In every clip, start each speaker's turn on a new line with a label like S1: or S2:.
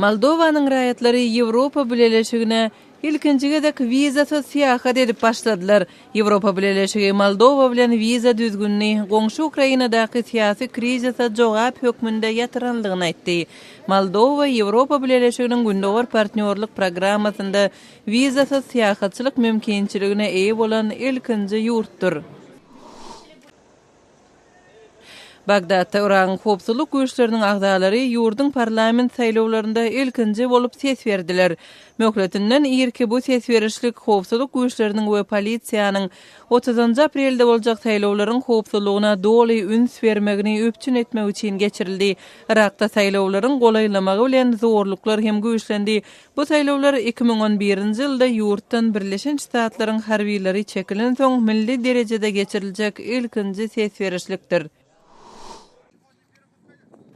S1: Moldowanyň raýatlary Ýewropa Bileleşigine ilkinji gezek wizasyz syýahat edip başladylar. Ýewropa Bileleşigi Moldowa bilen wiza düzgünini goňşy Ukrainadaky syýasy krizise jogap hökmünde ýatyranlygyny aýtdy. Moldowa Ýewropa Bileleşiginiň Gündogar partnýorlyk programmasynda wizasyz syýahatçylyk mümkinçiligine eýe bolan ilkinji ýurtdur. Bagdatda Yragyň howpsuzlyk güýçleriniň agzalary ýurduň parlament saýlawlarynda ilkinji bolup ses berdiler. Möhletinden irki bu ses berişlik howpsuzlyk güýçleriniň we polisiýanyň otuzynjy aprelde boljak saýlawlaryň howpsuzlygyna doly üns bermegini üpjün etmek üçin geçirildi. Yrakda saýlawlaryň golaýlamagy bilen zorluklar hem güýçlendi. Bu saýlawlar 2011-nji ýylda ýurtdan Birleşen Ştatlaryň harbylary çekilensoň milli derejede geçiriljek ilkinji ses berişlikdir.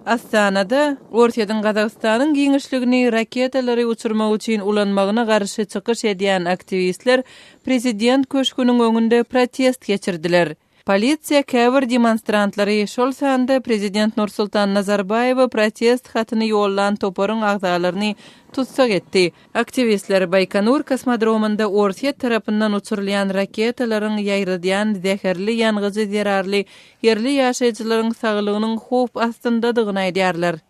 S1: Astanada Orsýetiň Gazagystanyň giňişligini raketalary uçurmak üçin ulanmagyna garşy çykyş edýän aktiwistler prezident köşgüniň öňünde protest geçirdiler. Polisiýa käbir demonstrantlary, şol sanda prezident Nursultan Nazarbaýewe protest hatyny ýollan toparyň agzalaryny tussag etdi. Aktiwistler Baýkonur kosmodromynda Orsýet tarapyndan uçurylýan raketalaryň ýaýradýan zäherli ýangyjy zerarly ýerli ýaşaýjylaryň saglygynyň howp astyndadygyny aýdýarlar.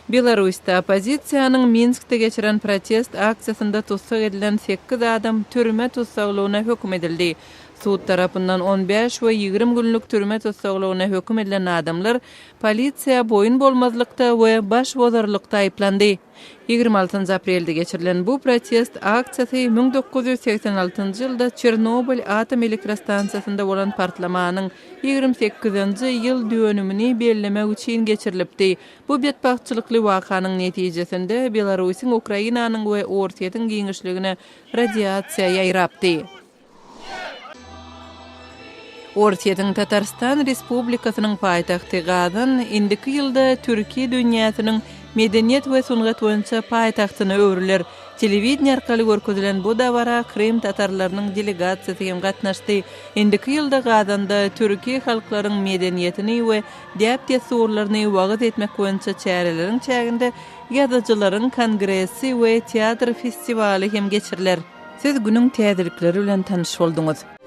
S1: Belarusda oppozisiýanyň Minskde geçiren protest aksiýasynda tussag edilen sekiz adam türme tussaglygyna höküm edildi. Sud tarapyndan on bäş we 20 günlük türme tussaglygyna höküm edilen adamlar polisiýa boýun bolmazlykda we baş bozarlykda aýyplandy. 26 aprelde geçirilen bu protest aksiýasy 1986-njy ýylda Çernobyl atom elektrostansiýasynda bolan partlamanyň 28-nji ýyl dönümini bellemek üçin geçirilipdi. Bu betbagtçylykly wakanyň netijesinde Belarusyň, Ukrainanyň we Orsýetiň giňişligine radiasiýa ýaýrapdy. Orsýetiň Tatarystan Respublikasynyň paýtagty Gazan indiki ýylda türki dünýäsiniň medeniýet we sungat boýunça paýtagtyna öwrüler. Telewideniýe arkaly görkezilen bu dabara krym tatarlarynyň delegasiýasy hem gatnaşdy. Indiki ýylda Gazanda türki halklaryň medeniýetini we däp-dessurlaryny wagyz etmek boýunça çäreleriň çäginde ýazyjylaryň kongresi we teatr festiwaly hem geçiriler. Siz günüň täzelikleri bilen tanyş bolduňyz.